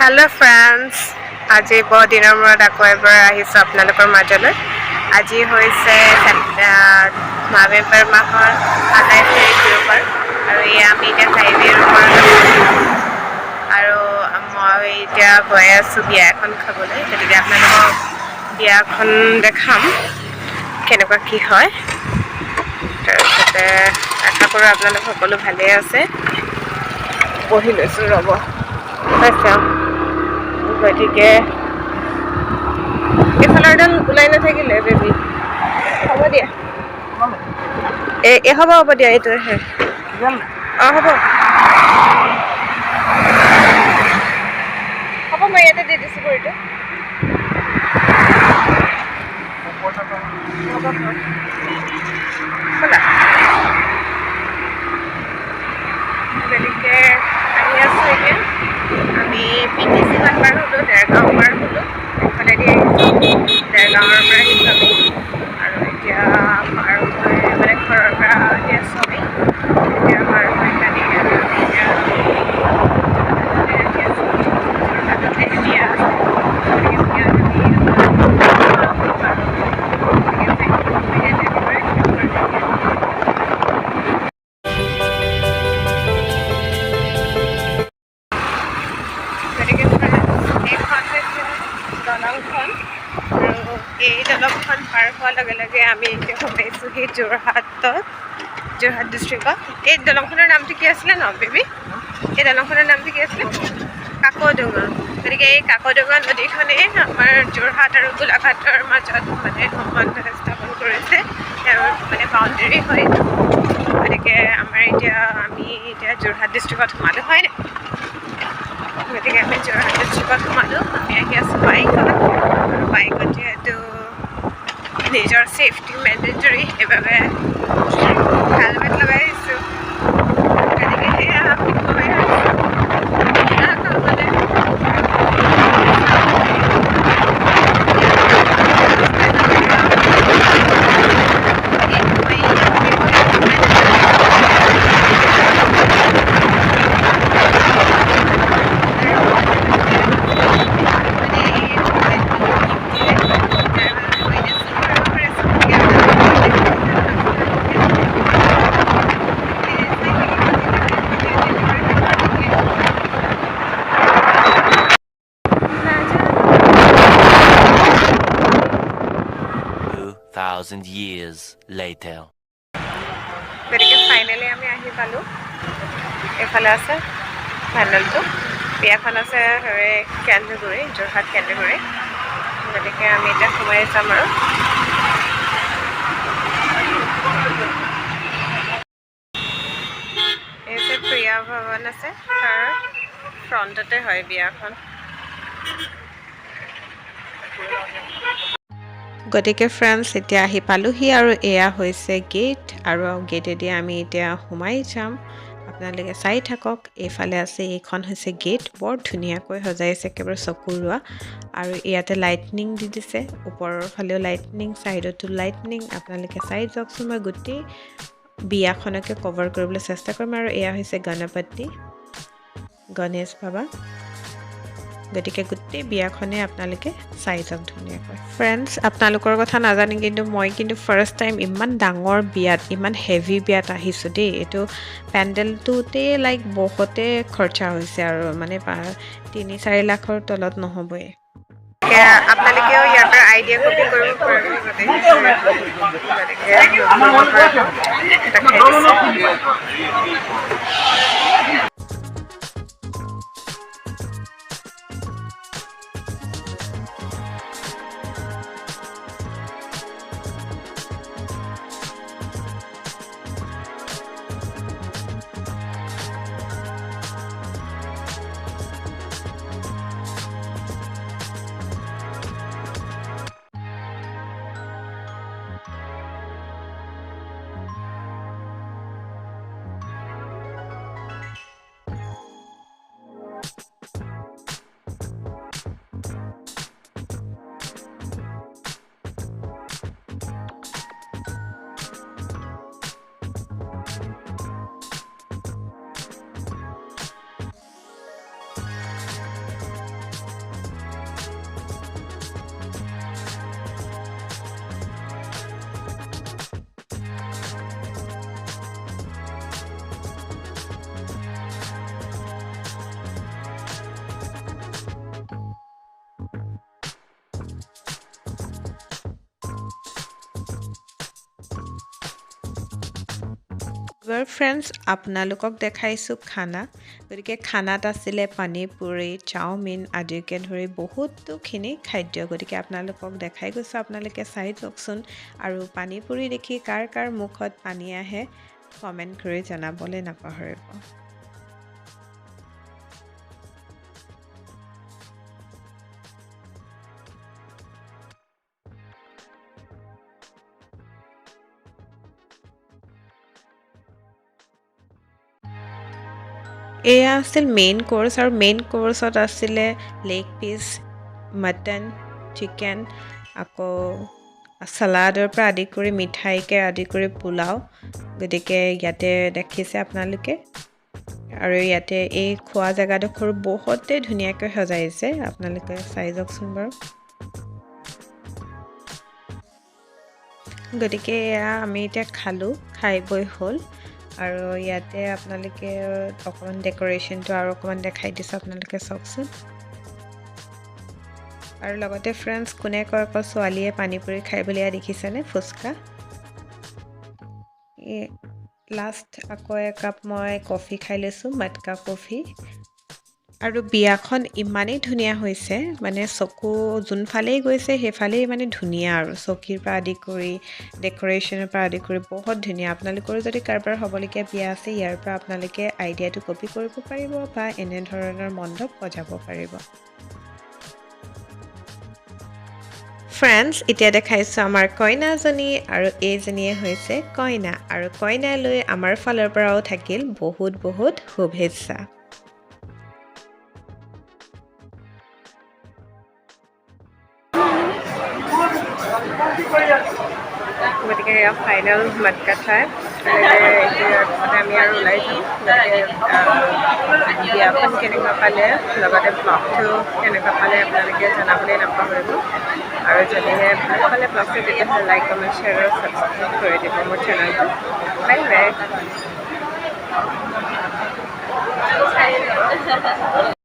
Hello' friends, আজি বহু দিনৰ মূৰত আকৌ এবাৰ আহিছোঁ আপোনালোকৰ মাজলৈ। আজি হৈছে নৱেম্বৰ মাহৰ 27 তাৰিখ, দেওবাৰ। আৰু এয়া আমি এতিয়া হাইৱেৰ ওপৰত আছোঁ আৰু মই এতিয়া গৈ আছোঁ বিয়া এখন খাবলৈ। গতিকে আপোনালোকক বিয়াখন দেখাম কেনেকুৱা কি হয়। তাৰপিছতে আশা কৰোঁ আপোনালোক সকলো ভালেই আছে। বহি লৈছোঁ, ৰ'ব। হৈছে। গতিকে এইফালৰ ওলাই নাথাকিলে বেবী। হ'ব দিয়া, এই হ'ব হ'ব দিয়া, এইটোহে। অঁ, হ'ব হ'ব, মই ইয়াতে দি দিছোঁ ভৰিটো। হ'ব। ব'লা। গতিকে আহি আছোঁ এতিয়া। আমি পি টি চিখন পাৰ হ'লোঁ, দেৰগাঁও পাৰ হ'লোঁ, এইফালেদি আহিছোঁ। দেৰগাঁৱৰ পৰা আহিছোঁ আমি আৰু এতিয়া পাৰ হৈ মানে ঘৰৰ পৰা আহি আছোঁ আমি। এতিয়া পাৰ হৈ কালি আমি এতিয়া আহি আছোঁ। যোৰহাটতে বিয়া আছে। গতিকে বিয়াত আমি আৰু গতিকে একেবাৰে। গতিকে এইখন হৈছে দলংখন আৰু এই দলংখন পাৰ হোৱাৰ লগে লগে আমি এতিয়া সোমাইছোঁহি যোৰহাটত, যোৰহাট ডিষ্ট্ৰিক্টত। এই দলংখনৰ নামটো কি আছিলে ন বেবী? এই দলংখনৰ নামটো কি আছিলে? কাকডোঙা। গতিকে এই কাকডোঙা নদীখনেই আমাৰ যোৰহাট আৰু গোলাঘাটৰ মাজত মানে সম্বন্ধ স্থাপন কৰিছে, তেওঁৰ মানে বাউণ্ডেৰী হয়। গতিকে আমাৰ এতিয়া আমি এতিয়া যোৰহাট ডিষ্ট্ৰিক্টত সোমালোঁ, হয় নাই? গতিকে আমি যোৰহাট ডিষ্ট্ৰিক্টত সোমালোঁ। আমি আহি আছোঁ বাইকত আৰু বাইকত যিহেতু নিজৰ ছেফটি মেণ্ডেটৰী, সেইবাবে হেলমেট লগাই আহিছোঁ। গতিকে সেয়া আমি গৈ আছোঁ বিয়া খাবলৈ। 2,000 years later. গতিকে ফাইনেলি আমি আহি পালোঁ। এইফালে আছে পেণ্ডেলটো। বিয়াখন আছে হেৰি কেন্দুগুৰি, যোৰহাট কেন্দুগুৰি। গতিকে আমি এতিয়া সোমাই যাম। আৰু এই যে প্ৰিয়া ভৱন আছে, তাৰ ফ্ৰণ্টতে হয় বিয়াখন। গতিকে ফ্ৰেণ্ডছ, এতিয়া আহি পালোহি আৰু এয়া হৈছে গেট আৰু গেটেদি আমি এতিয়া সোমাই যাম। আপোনালোকে চাই থাকক। এইফালে আছে, এইখন হৈছে গেট। বৰ ধুনীয়াকৈ সজাইছে, একেবাৰে চকুৰোৱা। আৰু ইয়াতে লাইটনিং দি দিছে, ওপৰৰ ফালেও লাইটনিং, ছাইডতো লাইটনিং। আপোনালোকে চাই যাওকচোন। মই গোটেই বিয়াখনকে কভাৰ কৰিবলৈ চেষ্টা কৰিম। আৰু এয়া হৈছে গণপতি, গণেশ বাবা। গতিকে গোটেই বিয়াখনেই আপোনালোকে চাই যাওক ধুনীয়াকৈ। ফ্ৰেণ্ডছ, আপোনালোকৰ কথা নাজানো, কিন্তু মই কিন্তু ফাৰ্ষ্ট টাইম ইমান ডাঙৰ বিয়াত, ইমান হেভি বিয়াত আহিছোঁ দেই। এইটো পেণ্ডেলটোতেই লাইক বহুতে খৰচা হৈছে আৰু মানে 3-4 লাখৰ তলত নহ'বই। আপোনালোকেও ইয়াৰ পৰা আইডিয়া কপি কৰিব পাৰিব। গতিকে দেখাই দিছোঁ। এইবাৰ ফ্ৰেণ্ডছ আপোনালোকক দেখাইছোঁ খানা। গতিকে খানাত আছিলে পানীপুৰি, চাওমিন আদিকে ধৰি বহুতোখিনি খাদ্য। গতিকে আপোনালোকক দেখাই গৈছোঁ, আপোনালোকে চাই যাওকচোন। আৰু পানীপুৰি দেখি কাৰ কাৰ মুখত পানী আহে কমেণ্ট কৰি জনাবলৈ নাপাহৰিব। এয়া আছিল মেইন কৰ্চ আৰু মেইন কৰ্চত আছিলে লেগ পিচ, মটন, চিকেন, আকৌ চালাডৰ পৰা আদি কৰি মিঠাইকে আদি কৰি পোলাও। গতিকে ইয়াতে দেখিছে আপোনালোকে। আৰু ইয়াতে এই খোৱা জেগাডোখৰো বহুতেই ধুনীয়াকৈ সজাইছে, আপোনালোকে চাই যাওকচোন বাৰু। গতিকে এয়া আমি এতিয়া খালোঁ, খাই বৈ হ'ল। আৰু ইয়াতে আপোনালোকে অকণমান ডেক'ৰেশ্যনটো আৰু অকণমান দেখাই দিছোঁ, আপোনালোকে চাওকচোন। আৰু লগতে ফ্ৰেণ্ডছ, কোনে কয় অকল ছোৱালীয়ে পানীপুৰি খাই বুলি, এয়া দেখিছেনে ফুচকা। লাষ্ট আকৌ একাপ মই কফি খাই লৈছোঁ, মটকা কফি। আৰু বিয়াখন ইমানেই ধুনীয়া হৈছে, মানে চকু যোনফালেই গৈছে সেইফালেই মানে ধুনীয়া আৰু চকীৰ পৰা আদি কৰি ডেক'ৰেশ্যনৰ পৰা আদি কৰি বহুত ধুনীয়া। আপোনালোকৰো যদি কাৰোবাৰ হ'বলগীয়া বিয়া আছে, ইয়াৰ পৰা আপোনালোকে আইডিয়াটো কপি কৰিব পাৰিব বা এনেধৰণৰ মণ্ডপ সজাব পাৰিব। ফ্ৰেণ্ডছ, এতিয়া দেখাইছোঁ আমাৰ কইনাজনী আৰু এইজনীয়ে হৈছে কইনা। আৰু কইনালৈ আমাৰ ফালৰ পৰাও থাকিল বহুত বহুত শুভেচ্ছা। গতিকে এয়া ফাইনেল মটকা খাই এতিয়া পিছতে আমি আৰু ওলাই যাম। গতিকে বিয়াখন কেনেকুৱা পালে, লগতে ব্লগটো কেনেকুৱা পালে আপোনালোকে জনাবলৈ নাপাহৰিব। আৰু যদিহে ভাল পালে ব্লগটো, তেতিয়াহ'লে লাইক, কমেণ্ট, শ্বেয়াৰ আৰু ছাবস্ক্ৰাইব কৰি দিব মোৰ চেনেলটো। Bye bye.